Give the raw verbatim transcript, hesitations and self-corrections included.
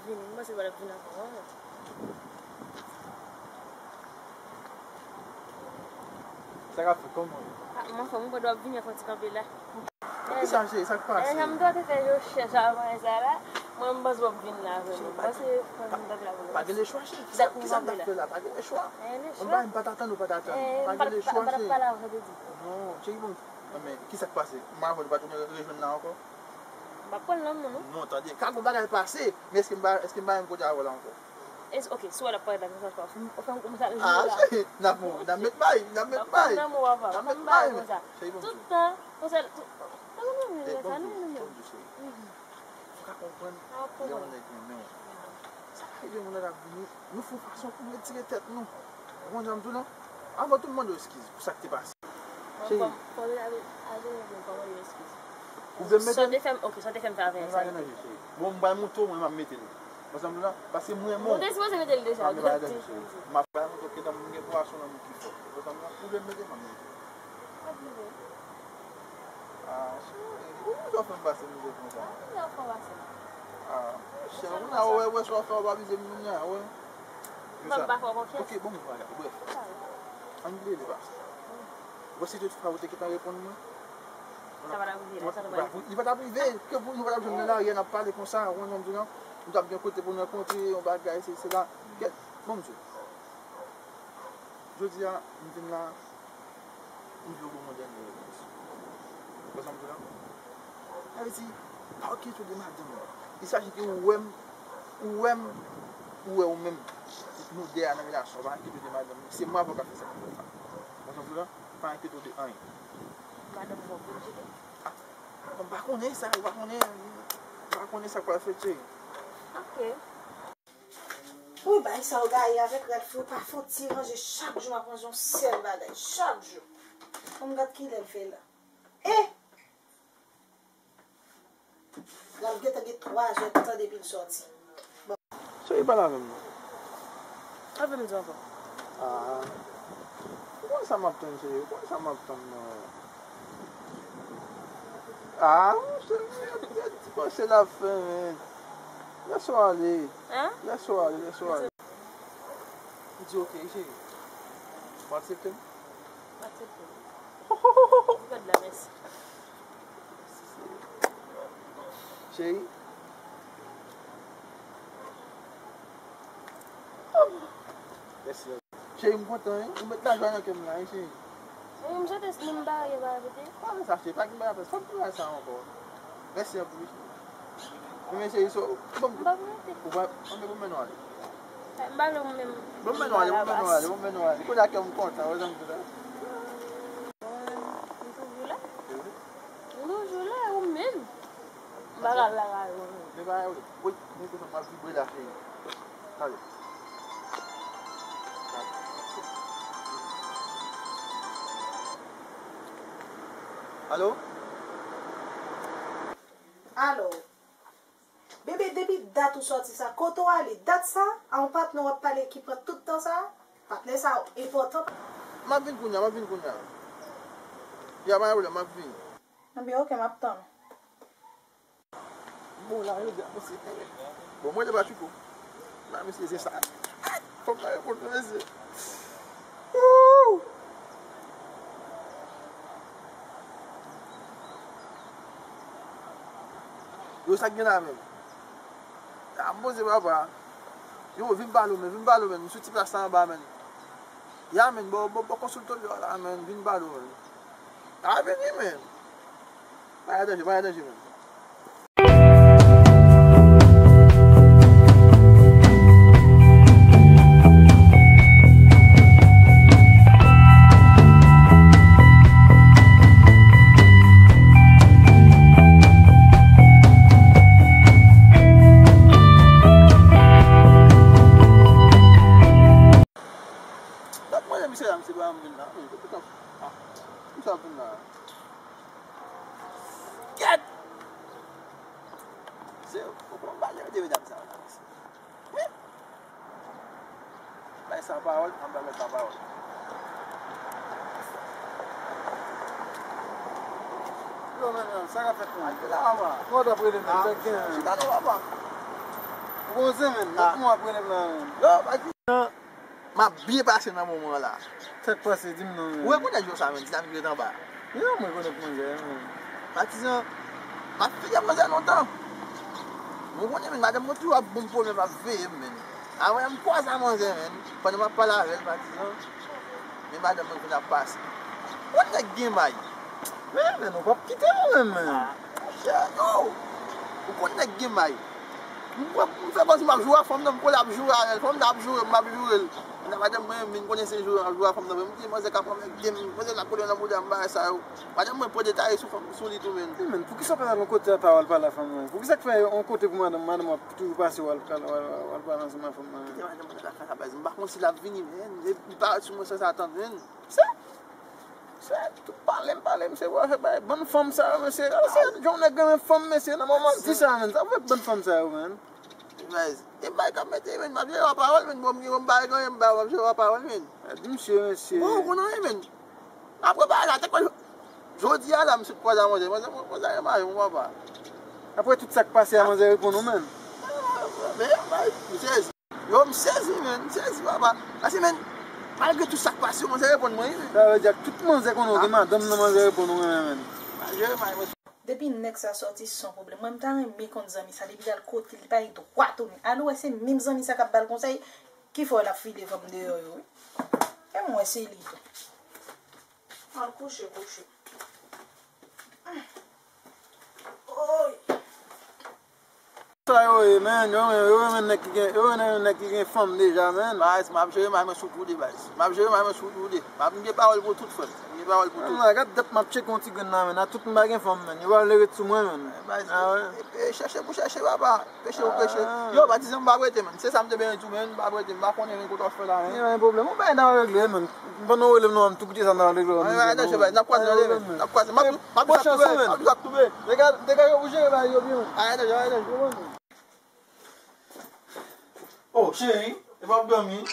Vini, m panse w pa t ap vin ankò, non. Sa k ap fèt, kòman? Ah, m anfòm, m panse w ap vini, fè yon ti kanpe la. Poukisa, cheri, sa k pase? Eh, jan m te fè yon chèch avan sa la, mwen, m panse w ap vin la, vrèman. M panse w ap vin la, vrèman. Pa gen lechwa, cheri. Kisa, kisa m t ap fè la? Pa gen lechwa. Mwen pa, m pa t atann ou, pa t atann. Pa gen lechwa, cheri. Non, cheri, bon. Men, kisa k pase? M avè w, nou pa tounen rejwenn la ankò? M p ap pran l nan men w, non. Non, tande, ka gon bagay pase, men èske m pa, èske m pa menm kote avè w la ankò? Es, ok, si w wè l ap parèt la, konsa, ou fè m konsa, l vini la. Ah, cheri, n ap mouri, n ap met may, n ap met may. N ap met may, papa, m pa konsa. Tout tan, konsa, tout, sa nou menm, sa nou menm. Fò w ka konprann, lè yon nèg renmen w, sa ka rive moun nan ap vini, nou fè yon fason pou nou retire tèt nou. Ou konn sa m di w lan? Avan tou, m mande w eskiz pou sa k te pase. Cheri. Fò, fò, fò, fò mande w eskiz. Ou vle m mete l? Sa w te fè m, ok, sa w te fè m fè avè sa. Bon, m pral montre w, mwen, m ap mete l. Ou konn sa m di w lan? Paske m renmen w. Ou te sipoze mete l deja. M ap pral montre w ke m gen pwason nan men ki fò. Ou konn sa m di w lan? Ou vle m mete l, m ap mete l. Ah, cheri, poukisa w fè m pase mizè konsa? Ah, cheri, kounye a, wè, wè, sa w fè, w pa vize m kounye a, wè. M pa fè w konfyans. Ok, bon, bagay, brèf. Ann bliye li pase. Wè, si te fwa ou te gentan reponn mwen. Sa pa t ap rive la, sa t ap rive. Li pa t ap rive, ke pou nou pa t ap jwenn nan lari a, n ap pale konsa, ou konn sa m di w lan, nou t ap gen kote pou nou rankontre, yon bagay, se, se la. Kèt, bon, m di w. Jodi a, m vin la, m vle w ban mwen dènye repons. Ou konprann sa m di w la? Sa vle di, pa enkyete w de madanm ou. Il s'agit que ou wè m, ou wè m, ou wè ou menm. Nou de a nan relasyon, pa enkyete w de madanm ou. Se mwen avè w k ap fè sa. Ou konprann sa m di w la? Pa enkyete w de anyen. Madanm ou wè w vle m kite? Ah, m pa konnen sa, ou pa konnen, ou pa konnen sa k pral fèt, cheri. Ok. Wi, bagay sa yo gaye avèk rad fou, pa fè yon ti ranje, chak jou m ap ranje yon sèl bagay, chak jou. Bon, m gad kilè l fè la. E! L ap gentan gen twa zè tan depi l sòti. Cheri, pale avè m non. Sa w vle m di w ankò? Ah. Ou konn sa m ap tann, cheri, ou konn sa m ap tann non. Ah, monchè, ti panse l ap fè, men. Lès ou ale. Hein? Lès ou ale, lès ou ale. M di ok, cheri. Ou aksepte m? M aksepte. Di kòd la, mèsi. Cheri. Mèsi. Cheri, m kontan, wi. Ou met lajwa nan kè m la, wi, cheri. Wi, m swete si m pa gen bagay pou di. Pa fè sa, cheri, pa gen bagay pou fè. Fòk m di bagay sa ankò. Mèsi anpil, wi, cheri. Men, men, cheri, so, bon, m pa prete. Ou pa, anben, bon, men nou ale. M pa vle ou menm. Bon, men nou ale, bon, men nou ale, bon, men nou ale. Kounye a kè m kontan, wè, sa m di la. Bon, m toujou la. M toujou la, ou menm. M pa ka al lakay ou menm. Men bagay, wi. Wi, men kote m ap vibre la, cheri. Tande. Alo? Alo? Bebe, depi dat ou sòti sa, kote w ale? Dat sa, a yon patnè w ap pale ki pran tout tan sa? Patnè sa enpòtan. M ap vin kounye a, m ap vin kounye a. Ya, pa gen pwoblèm, m ap vin. Anben, ok, m ap tann ou. Bon, la, yo di a mesye. Bon, mwen, de pa chiko. La, mesye, se sa. Fòk mwen reponn, mesye. Woo! Yo, sa k gen la menm? A, m poze, papa. Yo, vin pale w, men, vin pale w, men. M sou ti plas la anba, men. Ya, men, bò, bò, bò konsiltolyo a la, men, vin pale w, men. A, vini, men. Pa gen danje, pa gen danje, men. Donk, mwen, misye la, misye pa vin la. Misye ap vin la. Kèt! Se, ou konn pa lè de medam sa yo la, mesye. Wi. Bay sa pawòl, an ba lòt la pawòl. Yo, men, men, sa k ap fèt, men? Ay, la, papa. Kòman w t ap rele, men? Chita non, papa. Poze, men. Ah. Kòman w ap rele m la, men? Yo, pa di. M ap byen pase nan moman la. Sa k pase? Di m non, men. Ou rekonèt jou sa, men, dinamik ret anba. Yo, m rekonèt manzè, men. Patizan, m ap file manzè lontan. Ou konnen, men, madanm mwen toujou ap ban m pwoblèm, ap veye m, men. Avè m kwaze a manzè, men. Pandan m ap pale avè l, patizan. Men madanm mwen vin ap pase. Ou nèg gen may. Men, men, nou p ap kite nou menm, men. Ah, monchè, yo. Ou konn nèg gen may. M pran, m fè bandi m ap joure a fanm nan, m konnen ap joure avè l. Fanm nan ap joure m, m ap joure l. Nan madanm mwen, m vin konnen se joure, ap joure a fanm nan. M di, manzè ka pran mèt, gen, manzè la kole nan bouda m, bagay sa yo. Madanm mwen pran detay sou fanm, sou li tou, men. Wi, men, poukisa w pa al yon kote a pa w al pale a fanm nan? Poukisa k fè yon kote pou madanm, madanm w ap toujou pase w al, al, al, al pale ansanm a fanm nan? Kite madanm mwen nan kaka sa, baz. M pa konn si l ap vini, men. Li parèt sou mwen san sa tann, men. Se, se tout pale m, pale m, se wè, se bay bann fanm sa yo, mesye. Gade se jan nèg renmen fanm, mesye. Nan moman di sa, men. Sa fè bann fanm sa yo, men. Baz, e bay k ap mete, men. M ap jere w a pawòl, men. Bon, m gen yon bay, gen yon bay, m ap jere w a pawòl, men. Di misye, mesye. Bon, ou konn anyen, men. Apre bagay la, te kwè jodi a la, m sot kwaze a manzè. Manzè, manzè, manzè, mon papa. Apre tout sa k pase a, manzè reponn ou, men. Men, bay, m sezi. Yo, m sezi, men, m sezi, papa. Paske, men, malgre tout sa k pase, manzè reponn mwen, wi, men. Sa vle di ak tout manzè konnen w gen madanm nan, manzè reponn ou, men, men. Malgre, malgre. Depi nèg sa sòti san pwoblèm. Mwen, m ta renmen konn zanmi sa. Depi l al kote l, li pa gen dwa tounen. Alò, wè, se menm zanmi sa k ap ba l konsèy ki fè l ap file fanm deyò yo, wi. E mwen, se li tou. Al kouche, kouche. Oy. Sa yo ye, men, yo, yo renmen nèg ki gen, yo renmen nèg ki gen fanm deja, men. Baz, m ap jere may mwen sou toude, baz. M ap jere may mwen sou toude. M ap gen pawòl pou tout, frè m. M gen pawòl pou tout. Gad dat m ap tcheke yon ti grenn la, men. A tout m pa gen fanm, men. Yo pral lere sou mwen, men. Baz, ah, wè. E, e, chèche pou chèche, papa. Peche ou peche. Ah. Yo, patizan, m pa prete, men. Se sa m te bezwen di w, men. M pa prete, m pa konnen, men, kote w ap fè la, men. Gen yon pwoblèm. Ou bay nan regle, men. Pandan w rele m nan, m tou kite sa nan regle. Ay, ay, danje, baz. N ap kwaze, tande, men. N ap kwaze. M ap, m ap di sa tou, men. M ap di sa tou, men. Degaje, degaje pou jere bagay yo byen. Ay, danje, ay, danje. Oh, cheri, e p ap dòmi.